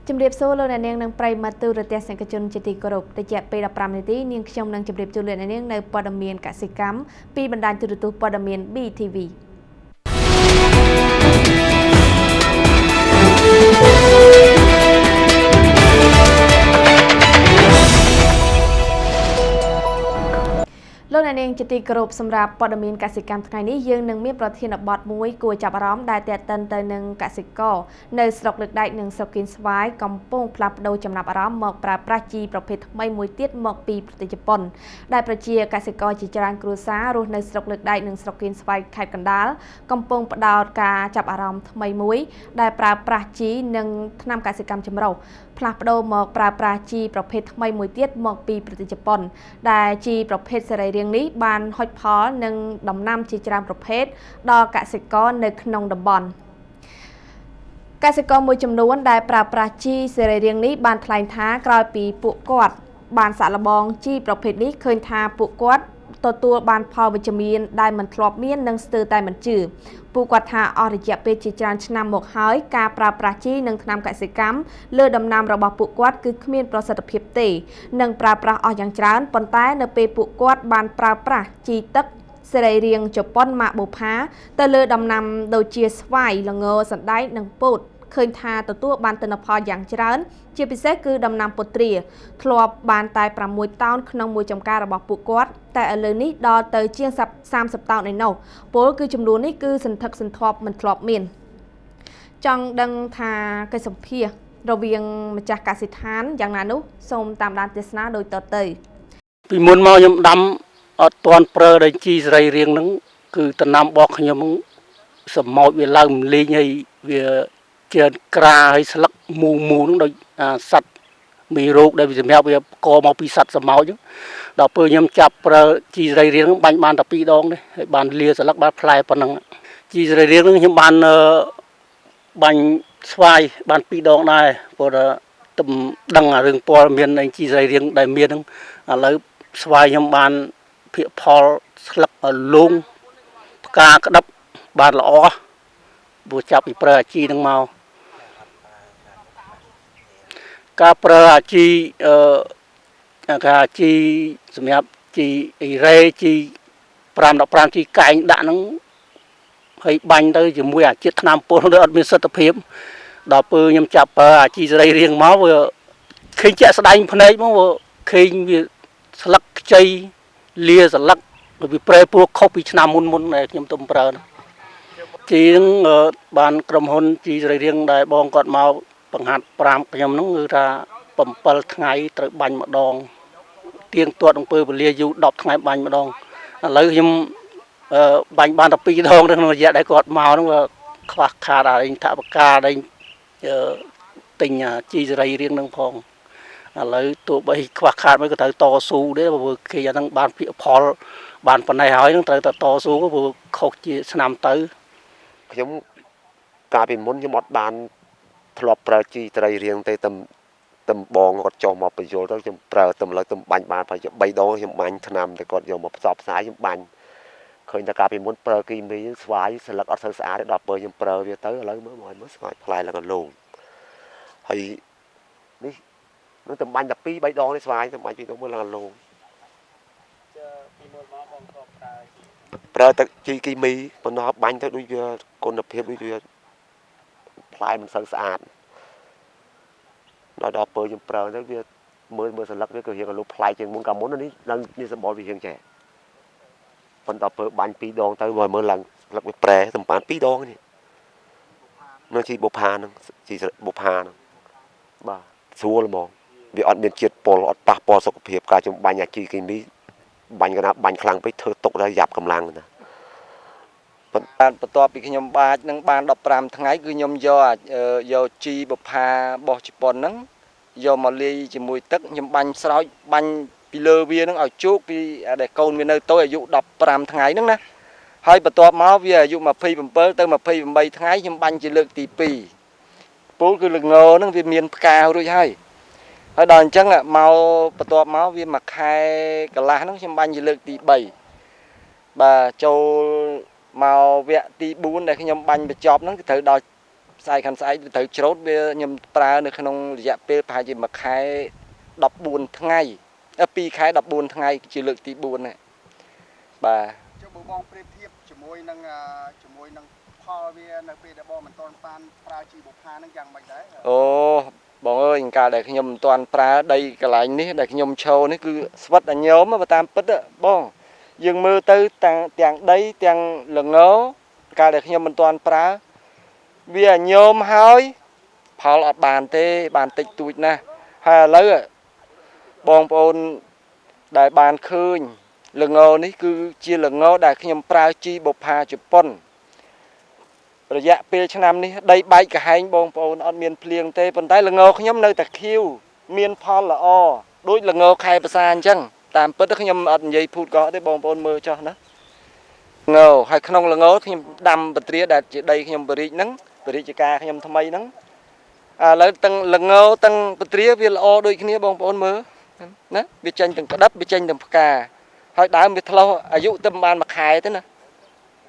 ជំរាបសួរលោកអ្នកនាងនិងប្រិយមិត្តទូរទស្សនិកជនជាទីគោរពរយៈពេល15នាទីនាងខ្ញុំនឹងជម្រាបជូនលោកអ្នកនាងនៅព័ត៌មានកសិកម្មពីបណ្ដាញទូរទស្សន៍ព័ត៌មាន BTV លោកអ្នកនាងជាទីគោរពសម្រាប់ព័ត៌មានកសិកម្មថ្ងៃនេះយើងនឹងមានប្រធានបទមួយគួរចាប់អារម្មណ៍ដែលទាក់ទិនទៅនឹងកសិករនៅស្រុកលើកដែកនិងស្រុកគៀនស្វាយកំពុងផ្លាស់ប្ដូរចំណាប់អារម្មណ៍មកប្រើប្រាស់ជីប្រភេទថ្មីមួយទៀតមកពីប្រទេសជប៉ុនដែលប្រជាកសិករជាច្រើនគ្រួសាររស់នៅស្រុកលើកដែកនិងស្រុកគៀនស្វាយខេត្តកណ្ដាលកំពុងផ្ដោតការចាប់អារម្មណ៍ថ្មីមួយដែលប្រើប្រាស់ជីនិងថ្នាំកសិកម្មចម្រុះផ្លាស់ប្ដូរមកប្រើប្រាស់ជីប្រភេទថ្មីមួយទៀតមកពីប្រទេសជប៉ុនដែលជីប្រភេទសរីរាង្គនេះបានហុចផលនិងដំណាំជាច្រើនប្រភេទដល់កសិករនៅក្នុងតំបន់កសិករមួយចំនួនដែលប្រើប្រាស់ជីសរីរាង្គនេះបានថ្លែងថាក្រោយពីពួកគាត់បានសាកល្បងជីប្រភេទនេះឃើញថាពួកគាត់ទទួលបានផលវិជ្ជមានដែលមិនធ្លាប់មាននិងស្ទើរតែមិនជឿពួកគាត់ថាអស់រយៈពេលជាច្រើនឆ្នាំមកហើយការប្រើប្រាស់ជីនិងថ្នាំកសិកម្មលើដំណាំរបស់ពួកគាត់គឺគ្មានប្រសិទ្ធភាពទេនិងប្រើប្រាស់អស់យ៉ាងច្រើនប៉ុន្តែនៅពេលពួកគាត់បានប្រើប្រាស់ជីទឹកសរីរាង្គជប៉ុនម៉ាកបូផាទៅលើដំណាំដូចជាស្វាយល្ងសណ្តែកនិងពោតឃើញថាទទួលបានទិន្នផលយ៉ាងច្រើនជាពិសេសគឺដំណាំពុទ្រាធ្លាប់បានតែ6តោនក្នុងមួយចំការរបស់ពួកគាត់តែឥឡូវនេះដល់ទៅជាង30តោនឯណោះពលគឺចំនួននេះគឺសន្ធឹកសន្ធាប់មិនធ្លាប់មានចង់ដឹងថាកិច្ចសម្ភាសរវាងម្ចាស់កសិដ្ឋានយ៉ាងណានោះសូមតាមដានទស្សនាដូចតទៅពីមុនមកខ្ញុំដាំអត់ទាន់ប្រើដល់ជីសរីរាង្គហ្នឹងគឺដំណាំរបស់ខ្ញុំសម្ោចវាឡើងមលីងហើយវាច្រើនក្រាហើយស្លឹកមូមូហ្នឹងដូចសត្វមីរោគដែលវាសម្រាប់វាកមកពីសត្វសម្ោចហ្នឹងដល់ពេលខ្ញុំចាប់ប្រើជីសរីរាង្គហ្នឹងបាញ់បានតែ2ដងទេហើយបានលាស្លឹកបានផ្លែប៉ុណ្ណឹងជីសរីរាង្គហ្នឹងខ្ញុំបានបាញ់ស្វាយបាន2ដងដែរព្រោះតែដឹងអារឿងព័ត៌មាននៃជីសរីរាង្គដែលមានហ្នឹងឥឡូវស្វាយខ្ញុំបានភាគផលស្លឹកលងផ្កាក្តាប់បានល្អព្រោះចាប់ពីប្រើអាជីហ្នឹងមកការប្រើអាជីការអាជីសម្រាប់ជីអ៊ីរ៉េជី5 15ជីកែងដាក់ហ្នឹងហើយបាញ់ទៅជាមួយអាជាតិថ្នាំពុលទៅអត់មានសិទ្ធិភាពដល់ពេលខ្ញុំចាប់ប្រើអាជីសរីរាង្គមកវាឃើញជាក់ស្ដែងភ្នែកមកវាឃើញវាស្លឹកខ្ចីលាស្លឹកវាប្រែពស់ខុសពីឆ្នាំមុនមុនដែលខ្ញុំទៅប្រើជីហ្នឹងបានក្រុមហ៊ុនជីសរីរាង្គដែលបងគាត់មកបង្ហាត់5ខ្ញុំហ្នឹងគឺថា7ថ្ងៃត្រូវបាញ់ម្ដងទៀងទាត់អំពើវេលាយូរ10ថ្ងៃបាញ់ម្ដងឥឡូវខ្ញុំបាញ់បានតែ2ដងក្នុងរយៈដែលគាត់មកហ្នឹងវាខ្វះខាតអីថវិកាដែលទិញជីសរីរាង្គហ្នឹងផងឥឡូវទោះបីខ្វះខាតមិនក៏ត្រូវតស៊ូដែរព្រោះគេអាហ្នឹងបានភាគផលបានប៉ុណ្ណេះហើយហ្នឹងត្រូវតែតស៊ូព្រោះខុសជាឆ្នាំទៅខ្ញុំកាលពីមុនខ្ញុំអត់បានធ្លាប់ប្រើជីត្រីរាង្គទេតំបងគាត់ចុះមកបញ្យល់ទៅខ្ញុំប្រើតំលើតំបាញ់បានប្រហែលជា3ដងខ្ញុំបាញ់ថ្នាំតែគាត់យកមកផ្សព្វផ្សាយខ្ញុំបាញ់ឃើញតែកាលពីមុនប្រើគីមីស្វាយស្លឹកអត់សូវស្អាតទេដល់ពេលខ្ញុំប្រើវាទៅឥឡូវមើលមកមើលស្វាយផ្លែឡើងលងហើយនេះនឹងតំបាញ់តែ2 3ដងនេះស្វាយតំបាញ់2ដងមើលឡើងលងប្រើតែជីគីមីប៉ុន្តែបាញ់ទៅដូចវាគុណភាពដូចវាផ្លែមិនសូវស្អាតដល់ពេលខ្ញុំប្រើទៅវាមើលមើលស្លឹកវាក៏រៀងលុបផ្លែជាងមុនកាលមុននេះឡើងនេះសម្បល់វារៀងចេះប៉ុន្តែពេលបាញ់2ដងទៅមើលឡើងស្លឹកវាប្រែសំបាន2ដងនេះនៅជីបុផាហ្នឹងជីបុផាហ្នឹងបាទស្រួលហ្មងវាអត់មានជាតិពុលអត់ប៉ះពាល់សុខភាពការខ្ញុំបាញ់អាជីគីមីបាញ់កណាបាញ់ខ្លាំងពេកធ្វើទុកដល់យ៉ាប់កម្លាំងណាបានបន្ទាប់ពីខ្ញុំបាចនឹងបាន15ថ្ងៃគឺខ្ញុំយកជីបុផារបស់ជប៉ុនហ្នឹងយកមកលាយជាមួយទឹកខ្ញុំបាញ់ស្រោចបាញ់ពីលើវាហ្នឹងឲ្យជោគពីដែលកូនវានៅតូចអាយុ15ថ្ងៃហ្នឹងណាហើយបន្ទាប់មកវាអាយុ27ទៅ28ថ្ងៃខ្ញុំបាញ់ជាលើកទី2ពូលគឺល្ងហ្នឹងវាមានផ្ការួចហើយហើយដល់អញ្ចឹងមកបន្ទាប់មកវាមួយខែកន្លះហ្នឹងខ្ញុំបាញ់ជាលើកទី3បាទចូលមកវគ្គទី4ដែលខ្ញុំបាញ់បញ្ចប់ហ្នឹងគឺត្រូវដល់ ស្អែកខាងស្អែកត្រូវច្រូតវាខ្ញុំប្រើនៅក្នុងរយៈពេលប្រហែលជាមួយខែ14ថ្ងៃ2ខែ14ថ្ងៃជាលើកទី4ណាបាទ ចុះបើបងប្រៀបធៀបជាមួយនឹងជាមួយនឹងផលវានៅពេលដែលបងមិនទាន់បានប្រើជីបុផាហ្នឹងយ៉ាងម៉េចដែរ អូបងអើយកាលដែលខ្ញុំមិនទាន់ប្រើដីកន្លែងនេះដែលខ្ញុំឈរនេះគឺស្វិតអញោមបើតាមពិតបងយើងមើលទៅទាំងទាំងដីទាំងល្ងកាលដែលខ្ញុំមិនទាន់ប្រើវាអញោមហើយផលអត់បានទេបានតិចតួចណាស់ហើយឥឡូវបងប្អូនដែលបានឃើញល្ងនេះគឺជាល្ងដែលខ្ញុំប្រើជីបុផាជប៉ុនរយៈពេលឆ្នាំនេះដីបែកក្រហែងបងប្អូនអត់មានភ្លៀងទេប៉ុន្តែល្ងខ្ញុំនៅតែខៀវមានផលល្អដូចល្ងខែប្រសាអញ្ចឹងតាមពិតខ្ញុំអត់និយាយភូតកោទេបងប្អូនមើលចោះណាងហើយក្នុងល្ងខ្ញុំដាំពត្រាដែលជាដីខ្ញុំបរិចហ្នឹងបរិចការខ្ញុំថ្មីហ្នឹងឥឡូវទាំងល្ងទាំងពត្រាវាល្អដូចគ្នាបងប្អូនមើលណាវាចេញទាំងក្តាប់វាចេញទាំងផ្កាហើយដើមវាឆ្លោះអាយុទៅប្រហែលមួយខែទេណា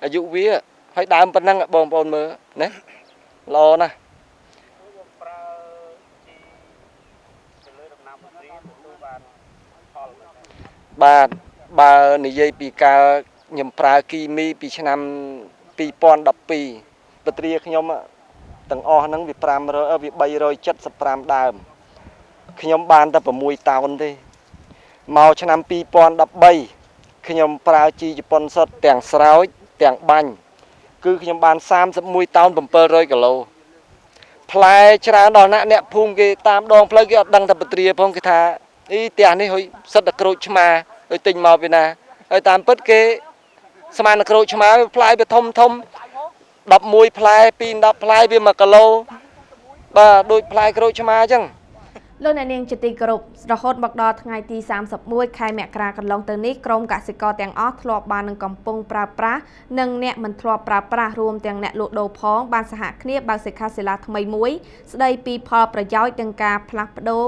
អាយុវាហើយដើមប៉ុណ្ណឹងបងប្អូនមើលណាល្អណាស់ ប្រើជីទៅលើដំណាំព្រាទទួលបានផល បាទបើនិយាយពីកាលខ្ញុំប្រើគីមីពីឆ្នាំ2012ពត្រាខ្ញុំទាំងអស់ហ្នឹងវា500វា375ដើមខ្ញុំបានតែ6តោនទេមកឆ្នាំ2013ខ្ញុំប្រើជីជប៉ុនសុទ្ធទាំងស្រោចទាំងបាញ់គឺខ្ញុំបាន31តោន700គីឡូផ្លែច្រើនដល់ណាក់អ្នកភូមិគេតាមដងផ្លូវគេអត់ដឹងថាពត្រាផងគេថាអីផ្ទះនេះហុយសិតតែក្រូចឆ្មាហើយទិញមកពីណាហើយតាមពិតគេស្មានតែក្រូចឆ្មាផ្លែវាធំធំ11ផ្លែ2 10ផ្លែវា1គីឡូបាទដូចផ្លែក្រូចឆ្មាអញ្ចឹង លោកអ្នកនាងជាទីគោរពរហូតមកដល់ថ្ងៃទី31ខែមករាកន្លងទៅនេះក្រុមកសិករទាំងអស់ធ្លាប់បាននឹងកំពុងប្រើប្រាស់និងអ្នកមិនធ្លាប់ប្រើប្រាស់រួមទាំងអ្នកលក់ដូរផងបានសហគ្នាបើកសិក្ខាសាលាថ្មីមួយស្ដីពីផលប្រយោជន៍ទាំងការផ្លាស់ប្ដូរ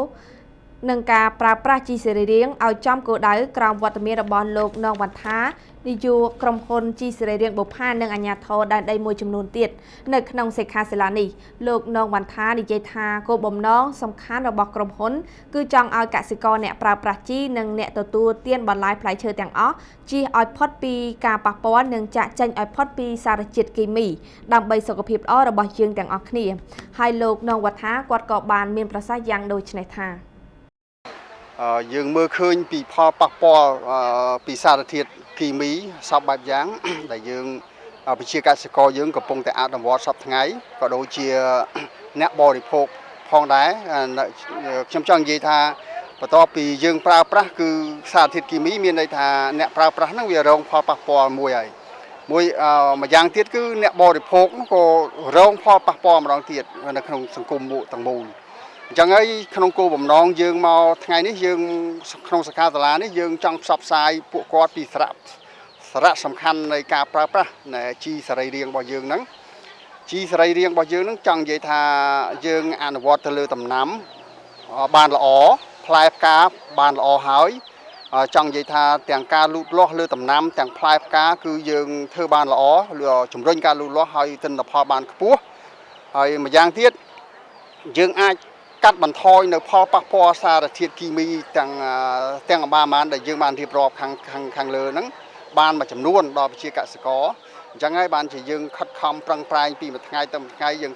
និងការប្រើប្រាស់ជីសរីរាង្គឲ្យចំគោលដៅក្រោមវត្តមានរបស់លោកនងវន្ថានាយកក្រុមហ៊ុនជីសរីរាង្គបុប្ផានិងអាជ្ញាធរដែនដីមួយចំនួនទៀតនៅក្នុងសិក្ខាសាលានេះលោកនងវន្ថានិយាយថាគោលបំណងសំខាន់របស់ក្រុមហ៊ុនគឺចង់ឲ្យកសិករអ្នកប្រើប្រាស់ជីនិងអ្នកទទួលទានបន្លែផ្លែឈើទាំងអស់ជៀសឲ្យផុតពីការប៉ះពាល់និងចាកចេញឲ្យផុតពីសារជាតិគីមីដើម្បីសុខភាពល្អរបស់យើងទាំងអស់គ្នាហើយលោកនងវន្ថាគាត់ក៏បានមានប្រសាសន៍យ៉ាងដូចនេះថា យើងមើលឃើញពីផលប៉ះពាល់ពីសារធាតុគីមីសពបែបយ៉ាងដែលយើងប្រជាកសិករយើងកំពុងតែអនុវត្តសពថ្ងៃក៏ដូចជាអ្នកបរិភោគផងដែរខ្ញុំចង់និយាយថាបន្ទាប់ពីយើងប្រើប្រាស់គឺសារធាតុគីមីមានន័យថាអ្នកប្រើប្រាស់ហ្នឹងវារងផលប៉ះពាល់មួយហើយមួយម្យ៉ាងទៀតគឺអ្នកបរិភោគក៏រងផលប៉ះពាល់ម្ដងទៀតនៅក្នុងសង្គមទាំងមូលអញ្ចឹងហើយក្នុងគោលបំណងយើងមកថ្ងៃនេះយើងក្នុងសិក្ខាសាលានេះយើងចង់ផ្សព្វផ្សាយពួកគាត់ពីសារៈសំខាន់នៃការប្រើប្រាស់ជីសរីរាង្គរបស់យើងហ្នឹងជីសរីរាង្គរបស់យើងហ្នឹងចង់និយាយថាយើងអនុវត្តទៅលើដំណាំបានល្អផ្លែផ្កាបានល្អហើយចង់និយាយថាទាំងការលូតលាស់លើដំណាំទាំងផ្លែផ្កាគឺយើងធ្វើបានល្អជំរុញការលូតលាស់ហើយទិន្នផលបានខ្ពស់ហើយម្យ៉ាងទៀតយើងអាចកាត់បន្ថយនៅផលប៉ះពាល់សារធាតុគីមីទាំងអបាមានដែលយើងបានរៀបរាប់ខាងលើហ្នឹងបានមួយចំនួនដល់ប្រជាកសិករអញ្ចឹងហើយបានជាយើងខិតខំប្រឹងប្រែងពីមួយថ្ងៃទៅមួយថ្ងៃយើង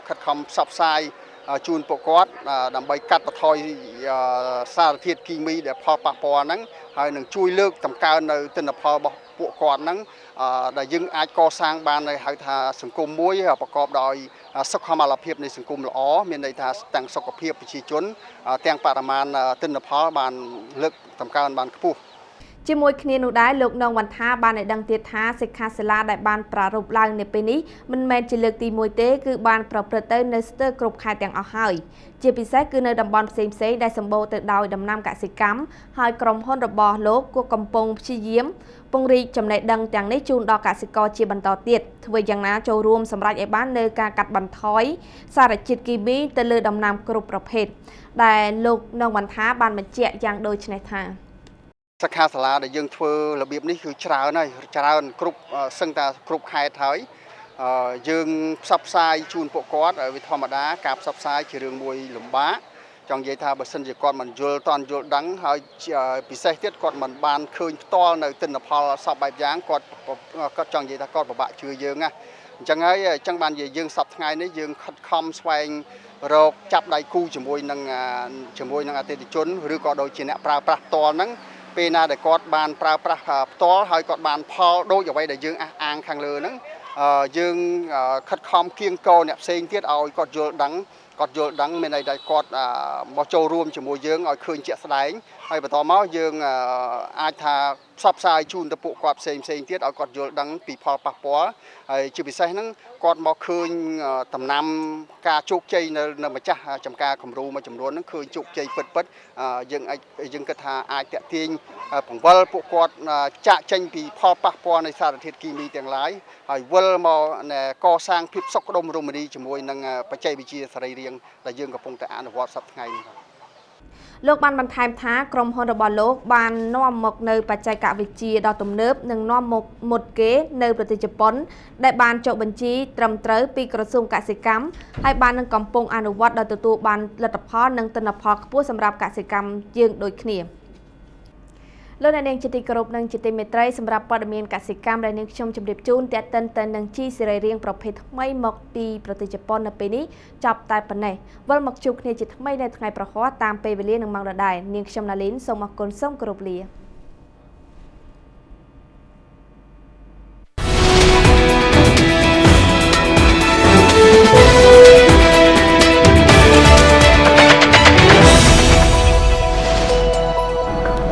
ខិតខំផ្សព្វផ្សាយជូនពួកគាត់ដើម្បីកាត់បន្ថយសារធាតុគីមីដែលផលប៉ះពាល់ហ្នឹងហើយនឹងជួយលើកតម្កើងនៅទិន្នផលរបស់ពួកគាត់ហ្នឹងដែលយើងអាចកសាងបាននៅហៅថាសង្គមមួយប្រកបដោយសុខុមាលភាពនៃសង្គមល្អមានន័យថាទាំងសុខភាពប្រជាជនទាំងបរិមាណទិន្នផលបានលើកតម្កើងបានខ្ពស់ ជាមួយគ្នានោះដែរលោកនងវន្ថាបានឲ្យដឹងទៀតថាសិក្ខាសាលាដែលបានប្រារព្ធឡើងនៅពេលនេះមិនមែនជាលើកទី1ទេគឺបានប្រព្រឹត្តទៅនៅស្ទើរគ្រប់ខេត្តទាំងអស់ហើយជាពិសេសគឺនៅតំបន់ផ្សេងៗដែលសម្បូរទៅដោយដំណាំកសិកម្មហើយក្រុមហ៊ុនរបស់លោកក៏កំពុងព្យាយាមពង្រីកចំណេះដឹងទាំងនេះជូនដល់កសិករជាបន្តទៀតធ្វើយ៉ាងណាចូលរួមសម្រេចឲ្យបាននៅការកាត់បន្ថយសារជាតិគីមីទៅលើដំណាំគ្រប់ប្រភេទដែលលោកនងវន្ថាបានបញ្ជាក់យ៉ាងដូចនេះថា សិក្ខាសាលាដែលយើងធ្វើរបៀបនេះគឺច្រើនហើយច្រើនគ្រប់សឹងតែគ្រប់ខេត្តហើយ យើងផ្សព្វផ្សាយជូនពួកគាត់ វាធម្មតាការផ្សព្វផ្សាយជារឿងមួយលំបាក ចង់និយាយថា បើសិនជាគាត់មិនយល់តន់យល់ដឹង ហើយពិសេសទៀតគាត់មិនបានឃើញផ្ទាល់នៅទិន្នផលសពបែបយ៉ាង គាត់ចង់និយាយថាគាត់ពិបាកជឿយើងណា។ អញ្ចឹងហើយ អញ្ចឹងបាននិយាយ យើងសប្តាហ៍ថ្ងៃនេះយើងខិតខំស្វែងរកចាប់ដៃគូជាមួយនឹងអតិថិជន ឬក៏ដូចជាអ្នកប្រើប្រាស់ផ្ទាល់ហ្នឹង ពេលណាដែលគាត់បានប្រើប្រាស់ផ្ទាល់ ហើយគាត់បានផលដូចអ្វីដែលយើងអះអាងខាងលើហ្នឹង យើងខិតខំគៀងកអ្នកផ្សេងទៀតឲ្យគាត់យល់ដឹង គាត់យល់ដឹងមានន័យថាគាត់មកចូលរួមជាមួយយើងឲ្យឃើញជាក់ស្ដែង ហើយបន្តមកយើងអាចថាផ្សព្វផ្សាយជូនទៅពួកគាត់ផ្សេងផ្សេងទៀតឲ្យគាត់យល់ដឹងពីផលប៉ះពាល់ ហើយជាពិសេសហ្នឹងគាត់មកឃើញដំណាំការជោគជ័យនៅម្ចាស់ចំការគំរូមួយចំនួនហ្នឹង ឃើញជោគជ័យពិតពិត យើងអាចយើងគិតថាអាចតាក់ទាញបង្វិលពួកគាត់ចាក់ចេញពីផលប៉ះពាល់នៃសារធាតុគីមីទាំងឡាយ ហើយវិលមកកសាងភាពសុខដុមរមនាជាមួយនឹងបច្ចេកវិទ្យាសរីរាង្គដែលយើងកំពុងតែអនុវត្តសប្តាហ៍ថ្ងៃនេះ។ លោកបានបន្ថែមថា ក្រុមហ៊ុនរបស់លោកបាននាំមកនៅបច្ចេកវិទ្យាដ៏ទំនើប និងនាំមកមុតគេនៅប្រទេសជប៉ុន ដែលបានចុះបញ្ជីត្រឹមត្រូវពីក្រសួងកសិកម្ម ហើយបាននឹងកំពុងអនុវត្តដោយទទួលបានលទ្ធផលនិងទិន្នផលខ្ពស់សម្រាប់កសិកម្មយើងដូចគ្នា។ លោកអ្នកនាងជាទីគោរពនិងជាទីមេត្រី សម្រាប់ព័ត៌មានកសិកម្មដែលនាងខ្ញុំជម្រាបជូនទាក់ទិនទៅនឹងជីសរីរាង្គប្រភេទថ្មីមកពីប្រទេសជប៉ុននៅពេលនេះចប់តែប៉ុណ្ណេះ។ វិលមកជួបគ្នាជាថ្មីនៅថ្ងៃប្រហ័សតាមពេលវេលានិងម៉ោងដដែល នាងខ្ញុំណាលីនសូមអរគុណ សូមគោរពលា។